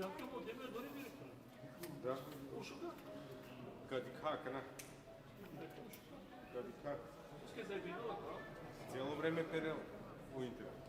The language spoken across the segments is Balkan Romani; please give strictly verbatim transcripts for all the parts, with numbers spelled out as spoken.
Da. Kad i kak, na? Kad i kak. Cijelo vrijeme perel u internetu.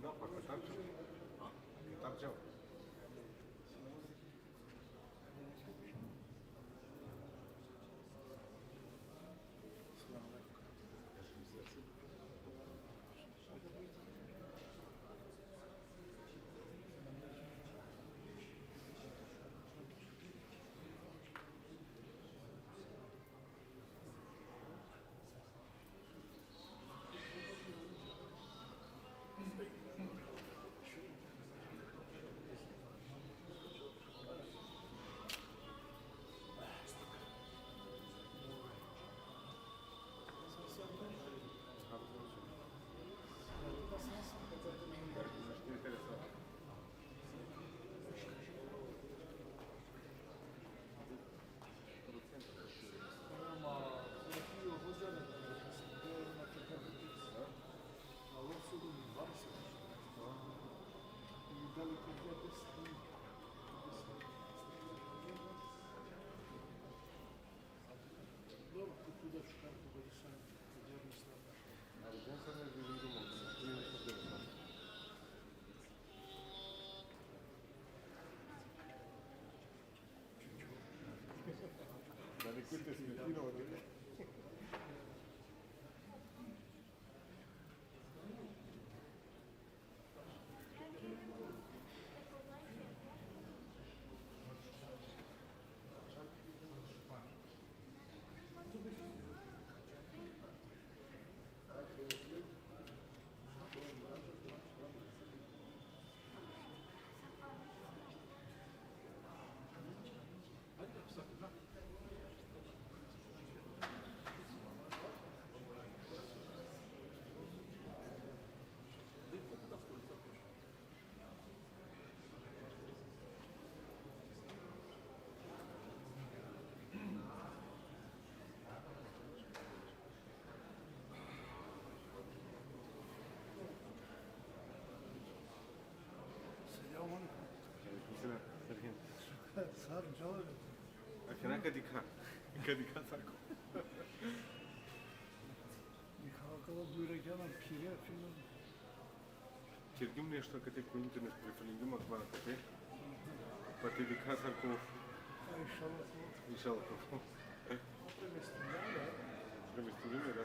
Da, pa katarđam. Katarđam. Dobro, tu, tu da ću kartu, da ću sam, da ću sam. Ali on sad ne vidim, tu je nešto. Da li kute smetino? Сар жала. Ахира кадика. Кадика сако. Дикака буйракяна пире фину. Тергим нешто кате ку интернет префилингим акмана кате. Пати дика сако. Иншалла. Иншалла. Превестиме, да.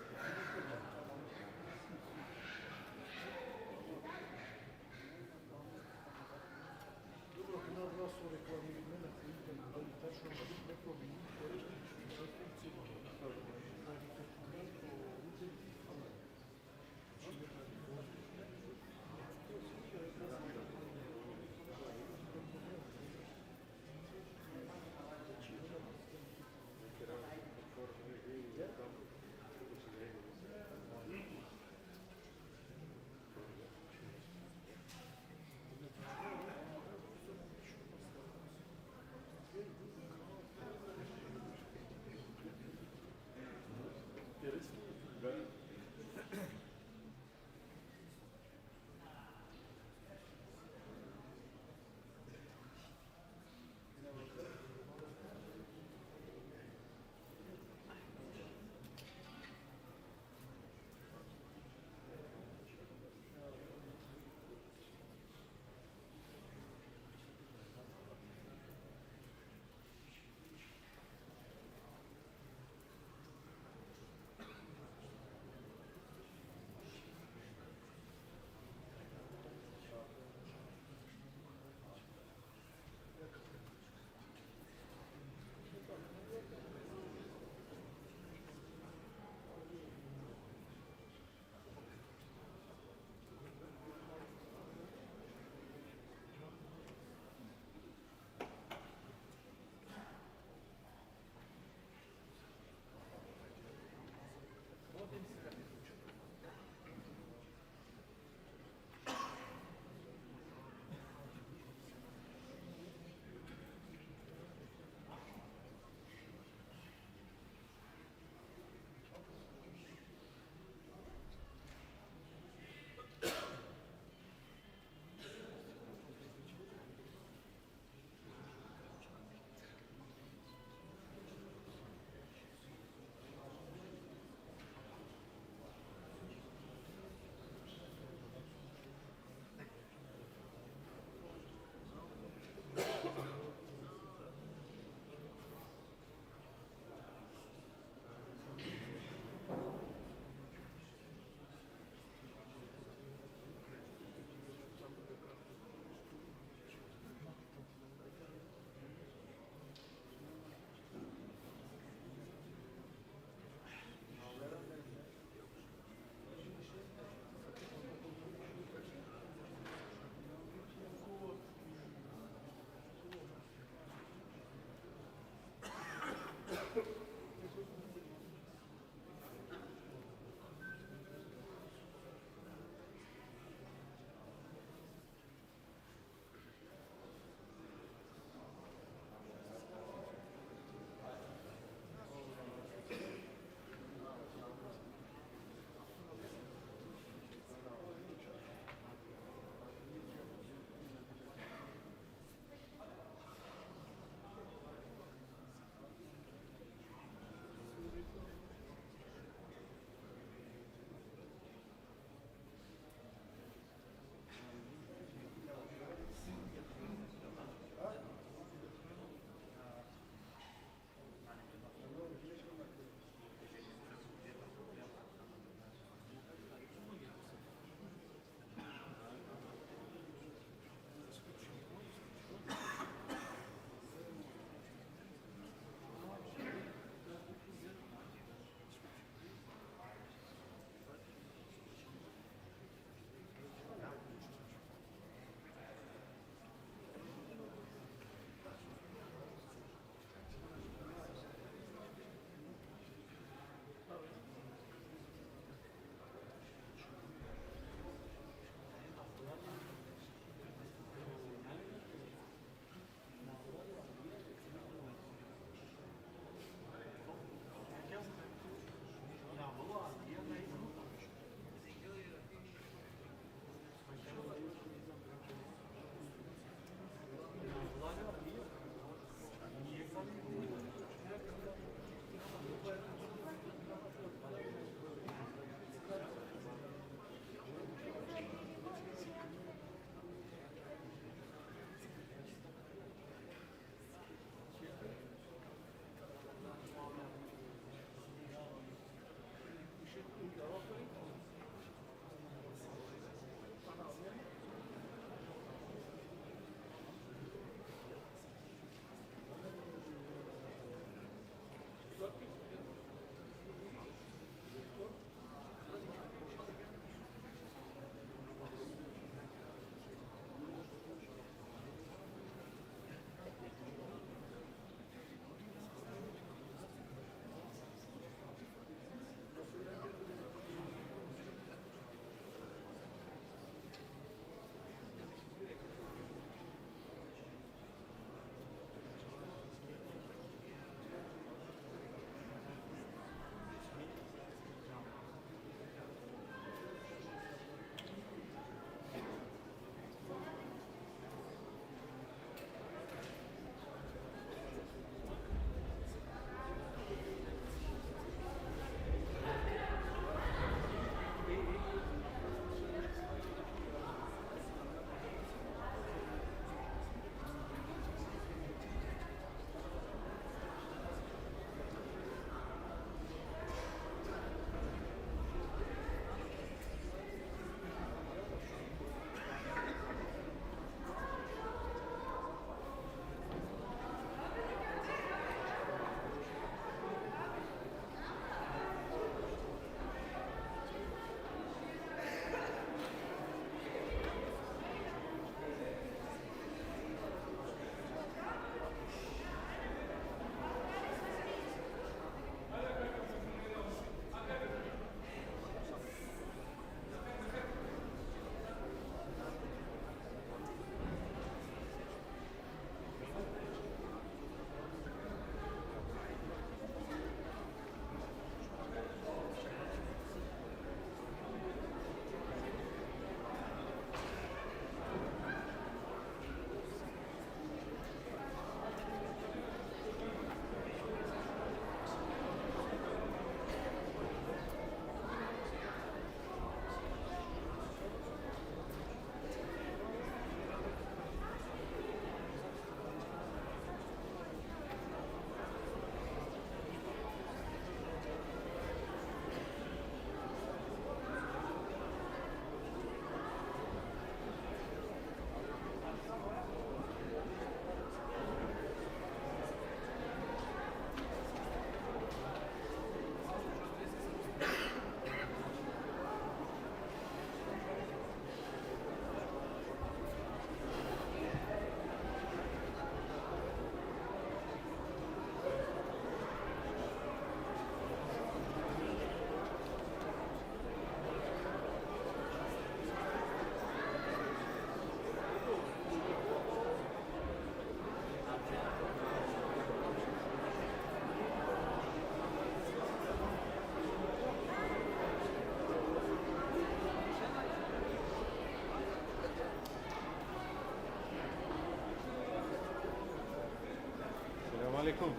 عليكم.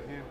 خير.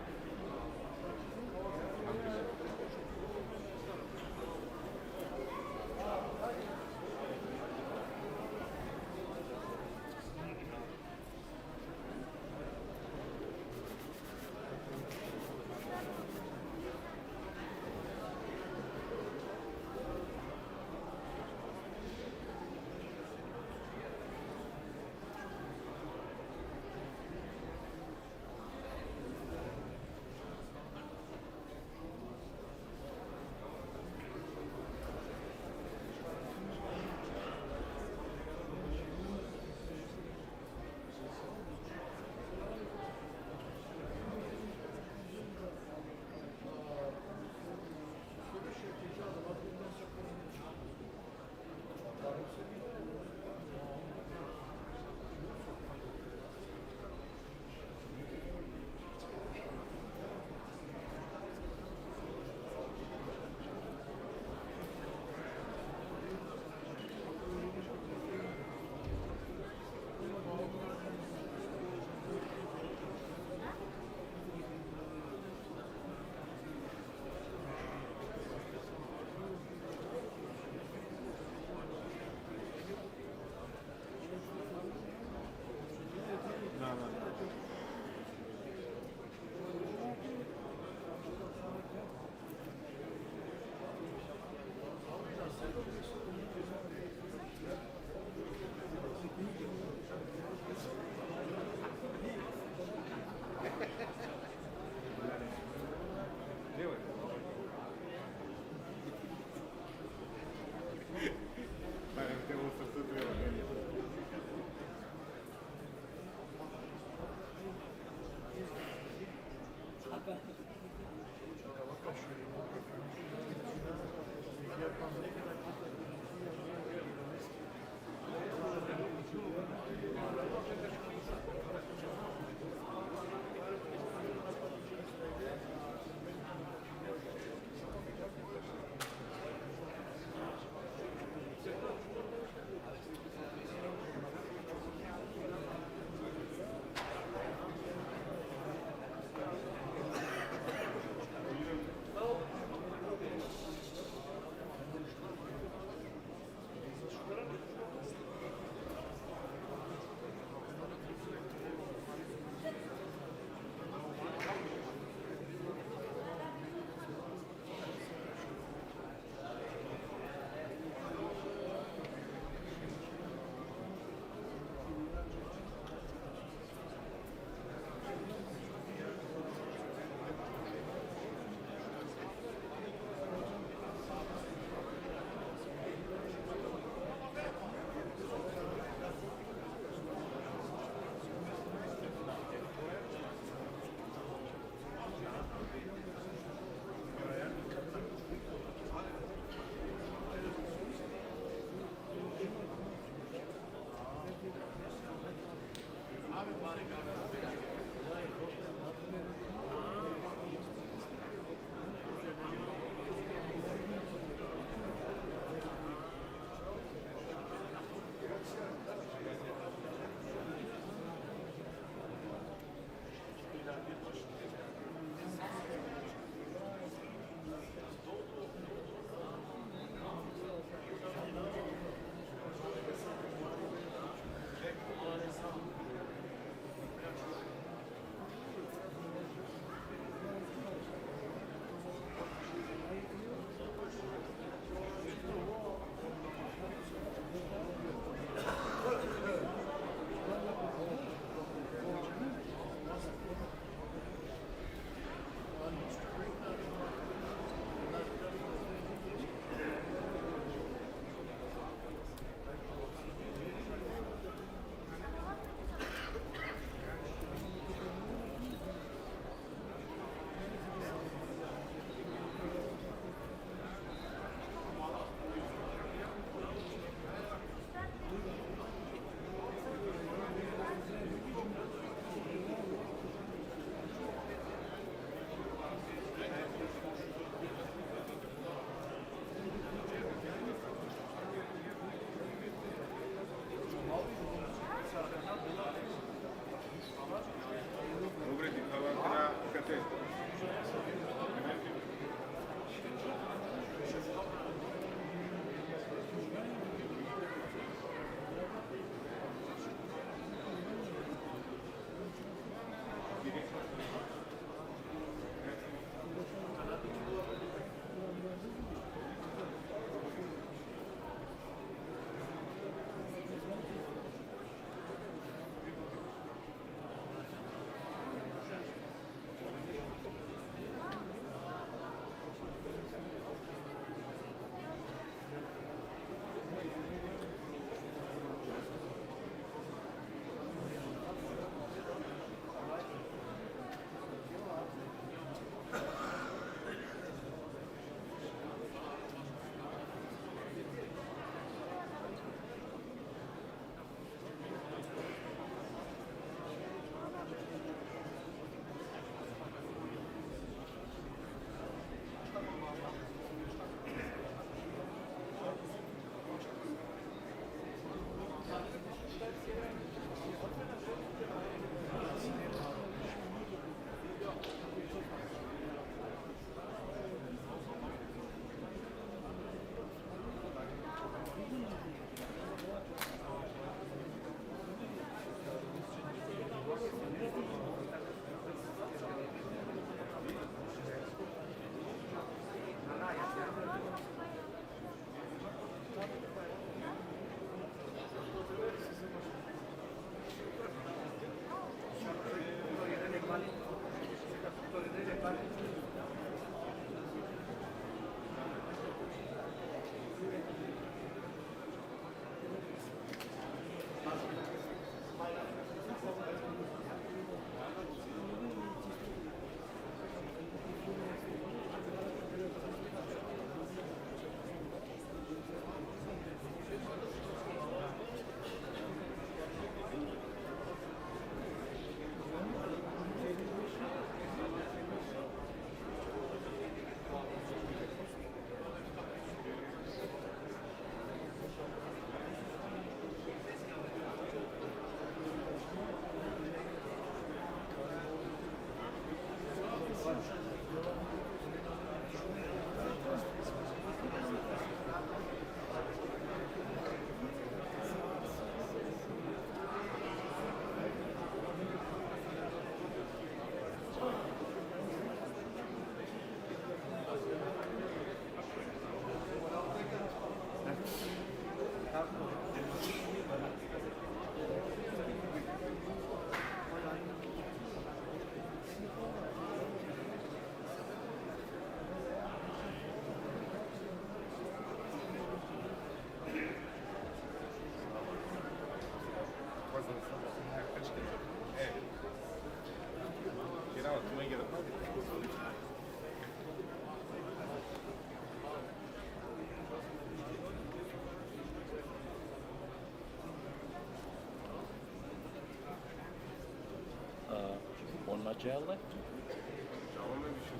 Ačhela?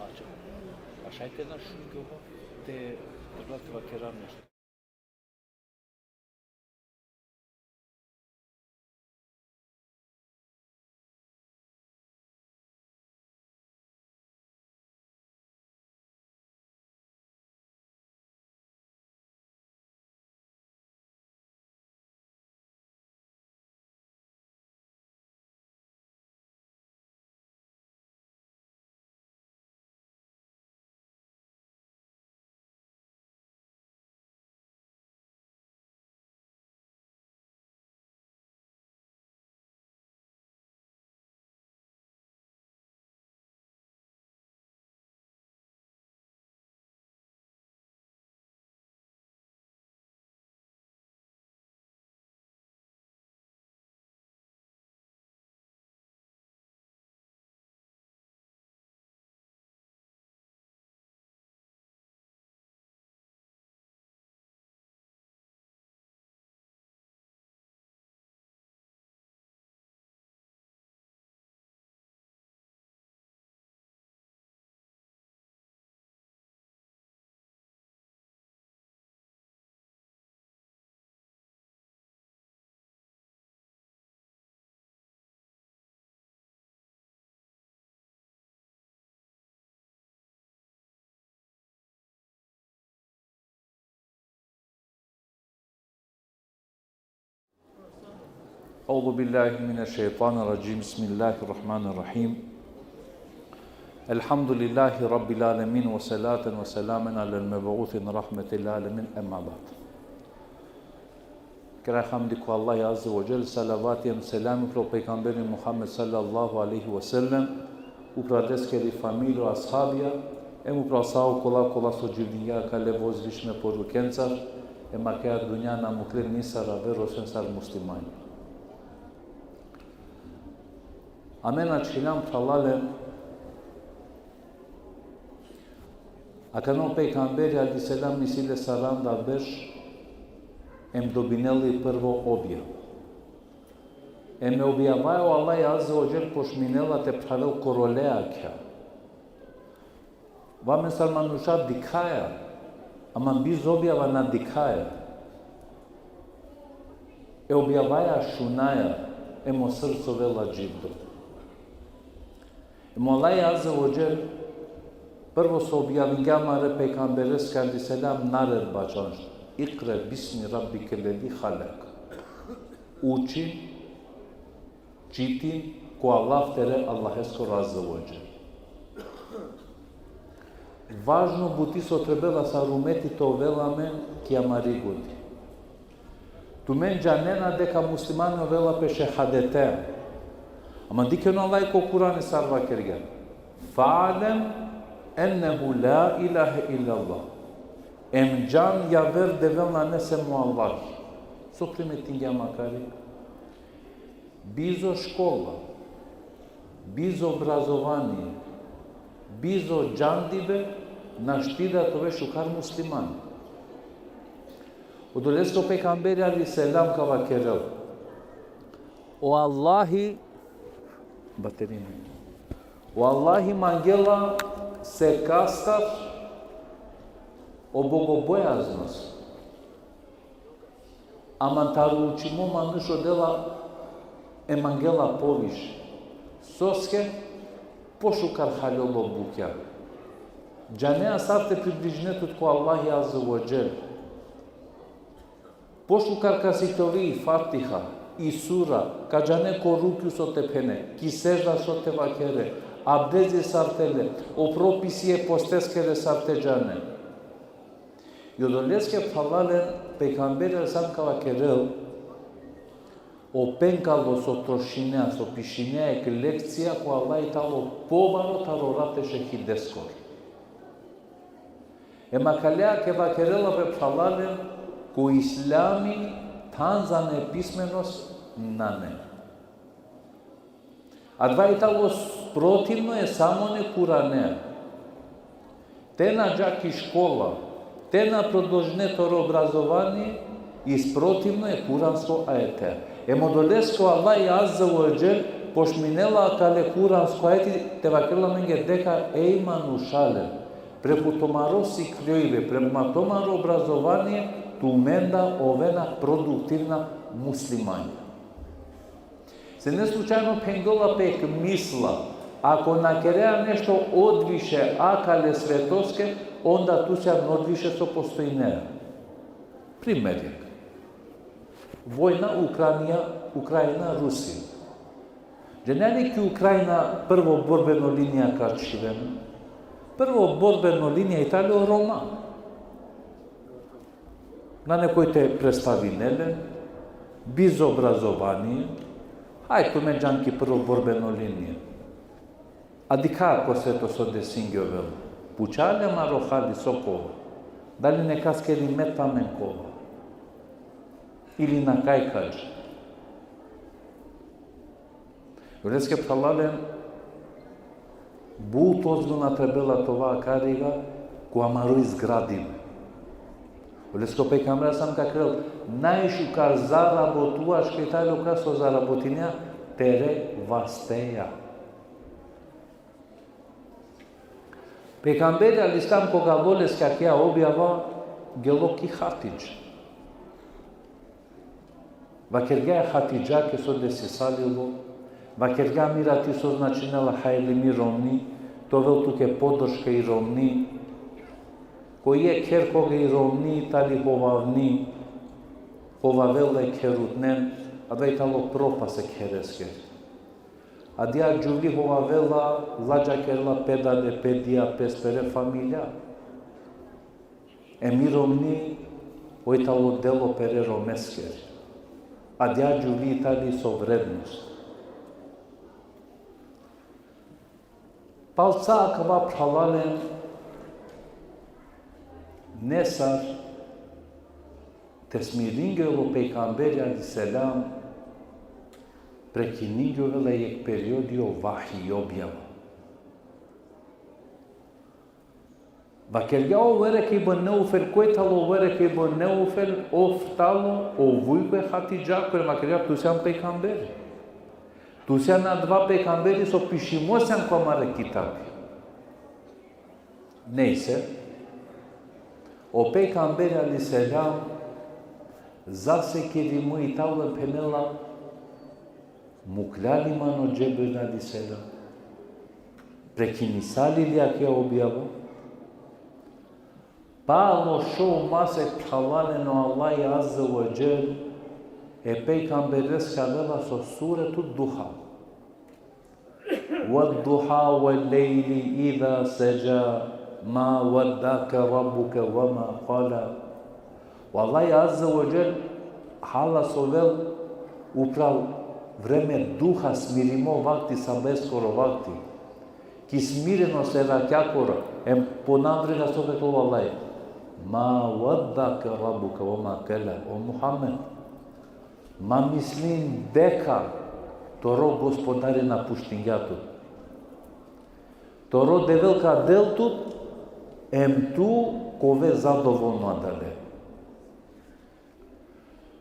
Ačhela. A šaj te na šun kova te, te vakerav nešto. أعوذ بالله من الشيطان الرجيم. بسم الله الرحمن الرحيم. الحمد لله رب العالمين، وصلاة وسلاما على المبعوث رحمة للعالمين، أما بعد. Kera hamdi ko Allahi Azze ve Dželle, salavati hem selami upro pejgamberi Muhammed sallallahu alejhi ve sellem, upra leskeri familija, ashabija, hem upra sa okola kola so dživdingja akale vozvišne porukencar, hem akaja dunja na mukle nisar aver osven sar muslimanja. Amen ačhiljam, phralalen, akana o pejgamberi alejhi selam isi le saranda berš, hem dobinela i prvo objav. Hem e objavaja o Allahi Azze ve Dželle pošminela te phravel korole akha. Amen sar manuša dikhaja, ama bizo objava na dikhaja. E objavaja šunaja, hem o srce ovela dživdo. Hem o Allahi Azze ve Dželle prvo so objavingja amare pejgambereske alejhi selam naredba čanš: اقرأ باسم ربك الذي خلق. Učin, čitin ko anav tere Allaheskoro Azze ve Dželle. Važno buti so trebela sar umeti te ovel amen ki amari godi. Tumen džanena deka muslimani ovela pe šehadetea. Ama dikhen o Allahi ko Kurani sar vakergja: فاعلم أنه لا إله إلا الله. Hem džan, javer devel nane sem o Allahi. So primetingjam akari? Bizo škola, bizo obrazovanie, bizo džandibe našti da te ove šukar musliman. Odoleske o pejgamberi alejhi selam ka vakerel: O Allahi, baterija. O Allahi mangela sekastar o bogobojaznost. Ama taro učimo manuš odela e mangela poviše. Soske? Pošukar haljola o bukja. Džanea sar te približine tut ko Allahi Azze ve Dželle. Pošukar ka sitove i Fatiha, i sura, ka džane ko rukju so te phene, ki sežda so te vakere, abdezi sar te le, o propisi e posteskere sar te džane. I odoleske, phralalen, pejgamberi alejhi selam ka vakerel: O penkalo so trošinea, so pišinea jekh lekcija, ko Allahi tano pobaro taro rat e šehideskoro. Hem akalea ka vakerela pe, phralalen, ko islami than za nepismenost nane. Adava i tano protivno e samone Kuranea. Te na dža ki škola, te na prodolžine toro obrazovanie, i protivno e kuransko ajetea. Hem odoleske o Allahi Azze ve Dželle Pošminela kale kuransko ajeti te vakerela amenge deka ej manušalen, preku tumaro sikljoibe, preku tumaro obrazovanie, tumen da ovena produktivna muslimanja. Sine slučajno phengjola pe jekh misla, ako na kerea nešto odviše akale svetoske, onda tu sian odviše so postojinea. Primer jekh. Vojna Ukrajina, Ukrajina, Rusija. Džanea li ki Ukrajina prvo borbeno linija ka čhivena? Prvo borbeno linija i tali o Roma. Nane koj te predstavinel len, bizo obrazovanie, haj tumen džan ki prvo borbeno linija. A dikha ko sveto so desingjovela. Pučha le amaro hali so ka ova. Dali nekaskeri met amen ka ova. Ili na kaj ka dža. Oleske phralalen, but ozbiljna trebela te ova akariga, ko amaro izgradime. Oleske o pejgamberi sam vakerel, najšukar zarabotuačka i tali oka so zarabotinea pere vasteja. Pejgamberi alejhi selam koga avela leske akija objava, gelo ki Hatidža. Vakergja e Hatidžake so desisalilo, vakergja mira ti so značinela hajrimi romni, te ovel tuke podrška i romni. Ko jekh kher koga i romni tali hovavni, hovavela e kherutnen, adava i talo propast e khereskeri. Adija džuvli hovavela, ladža kerela pe dade, pe dija, pespere familija. Em i romni, oj talo delo pere romeskeri. Adija džuvli i tali so vrednost. Palca akava phralalen, nesar te smiringjol o pejgamberi alejhi selam, prekiningjovela jekh periodi o vahi, objava. Vakergja o Verek ibn Neufel, koj talo o Verek ibn Neufel, ov talo o vujko e Hatidžakoro, vakergja tu sian pejgamberi. Tu sian adava pejgamberi so pišimo sian ko amare kitabi. Nejse, o pejgamberi alejhi selam, zasekirimo i talo, phenela, muklja li man o Džebril alejhi selam, prekinisali li akija objava. Palo šov masek, phralalen, o Allahi azze ve dželle e pejgambereske avela so Suretu Duha. والضحى والليل إذا سجى ما ودعك ربك وما قلى. O Allahi azze ve dželle, hala so ovel upral vreme duha, smirimo vakti, sabeskoro vakti. Ki smirenost e rakjakoro, em ponavlja so vakerela o Allahi. ما ودعك ربك وما قلى. O Muhammed, ma mislin deka toro Gospodari napuštingja tut. Toro Devel ka del tut, em tu ka ove zadovolno adale.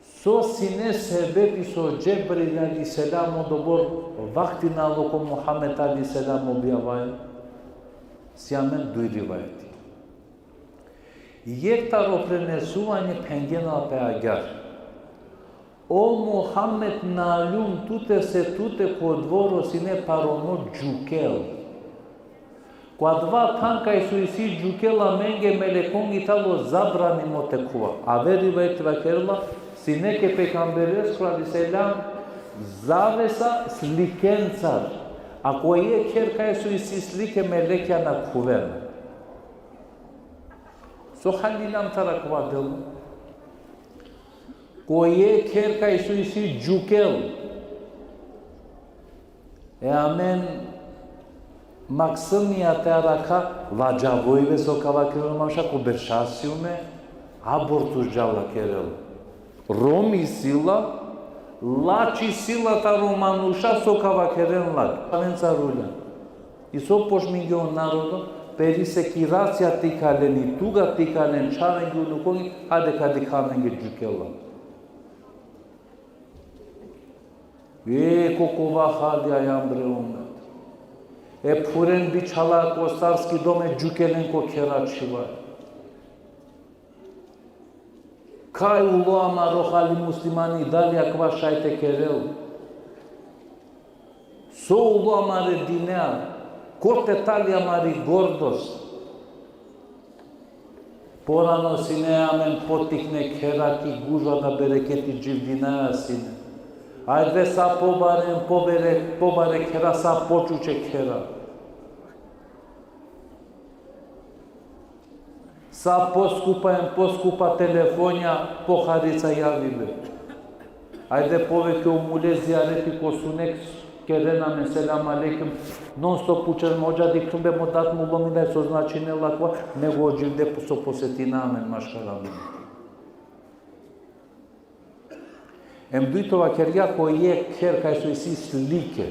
So sine sebepi so Džebril alejhi selam odobor vakti na alo ko Muhammed alejhi selam objavaja? Si amen duj rivajeti. Jekh taro prenesuvanje phengena pe agjar. O Muhammed, na aljum tute se tute ko dvoro sine parono džukel. Ko adava than kaj so isi džukel amenge melekonge i talo zabranimo te khuva. Aver rivajeti vakerela, sine ke pejgambereskoro alejhi selam zavesa slikencar. A ko jekh kher kaj so isi slike melekja na khuvena. So halilam taro akava delo? Ko jekh kher kaj so isi džukel. E amen maksumija te arakha, ladžavojbe so ka vakerel manuša, ko berša siume, abortus džala kerel. Romi sila, lači sila taro manuša so ka vakeren lak. Amen carulja. I so pošmingjo narodo, peri sekiracija te ikalen i tuga te ikalen čhavenge, unukonge, hajde ka dikha amenge džukela. E, ko kova hali ajam bre umet. E phuren bičhala ko starski dom, e džukelen ko khera čhivaj. Kaj ulo amaro hali muslimani, dali akava šaj te kerel? So ulo amare dinea, kote tali amari gordost? Porano sine amen potikne khera ki gužva da bereketi dživdinaja sine. Ajde sa pobare, pobere, pobare khera, sa počuče khera. Sa poskupa em poskupa telefonja, poharica javibe. Ajde poveke o mule zijareti ko sunek, kerena amen selam alejkum. Non stop pučen, mo dža, dikhlum be, mo dat mulo mi, daj so značinela akava, nego o dživde so posetina amen maškar amen. Em dujto vakergja ko jekh kher kaj so isi slike,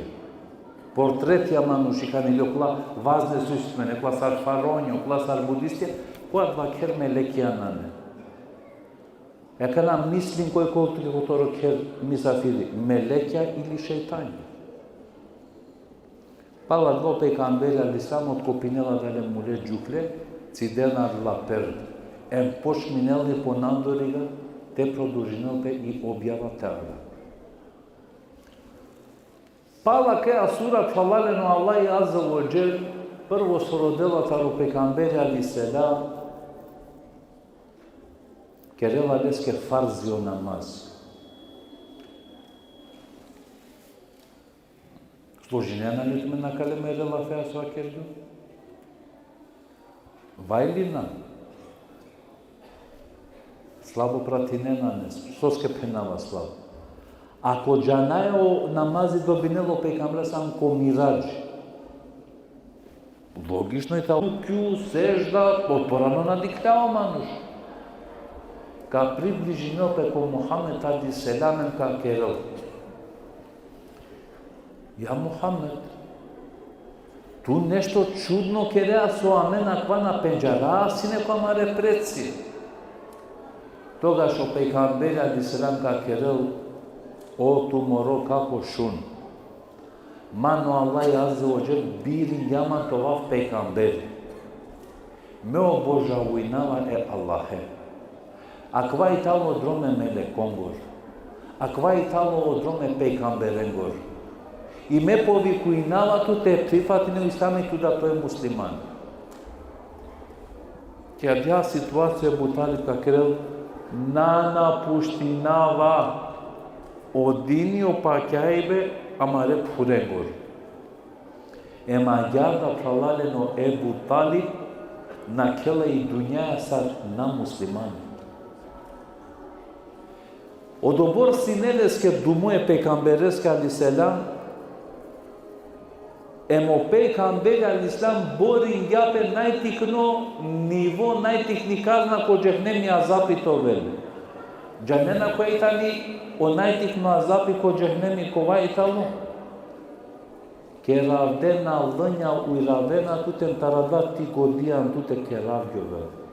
portretija manušikane, ili okola vazne susitmene, okola sar faraonja, okola sar budistija, ko adava kher melekija nane. Akana mislin koj, koj tuke ko toro kher misafiri, melekija ili šejtanja. Pala adava o pejgamberi alejhi selam otkopinela adale mule džukle, cidena adala perde. Em počminela i ponandoriga te produžinel pe i objava te avela. Pala akaja sura, phralalen, o Allahi Azze ve Dželle prvo so rodela taro pejgamberi alejhi selam, kerela leske farzi o namaz. Složinena li tumen akale mere lafea so vakergjum? Vaj li na? Slabo pratinena amen. Soske phenava slabo? Ako džanaja o namazi dobinela o pejgamberi alejhi selam ko miradži, logično i tano rukju, sedžda, porano na dikhlja o manuš. Ka približinel pe ko Muhammed alejhi selam em ka kerel: Ja Muhammed, tu nešto čudno kerea so amen akava na pendžara sine ko amare preci. Togaš o pejgamberi alejhi selam ka kerel: O tu moro kako, šun. Man o Allahi Azze ve Dželle biringja man te ovav pejgamberi. Me obožavujnava e Allahe. Akava i tano o drom e melekongoro. Akava i tano o drom e pejgamberengoro. I me povikujnava tut te prifatine o islami, tu da te ove musliman. Ki adaja situacija o Ebu Talib ka kerel: Na napuštinava o dini, o pakjaibe amare phurengoro. Em agjaar da, phralalen, o Ebu Talib nakhela i dunjaja sar na musliman. Odobor sine leske dumo e pejgambereske alejhi selam, em o pejgamberi alejhi selam boringja pe najtikno nivo, najtikni kazna ko džehenemi azapi te ovel. Džanena kova i tani o najtikno azapi ko džehenemi, kova i tano? Keravdena lanja, ujravena tut em taro adava ti godijan tut te keravgjove.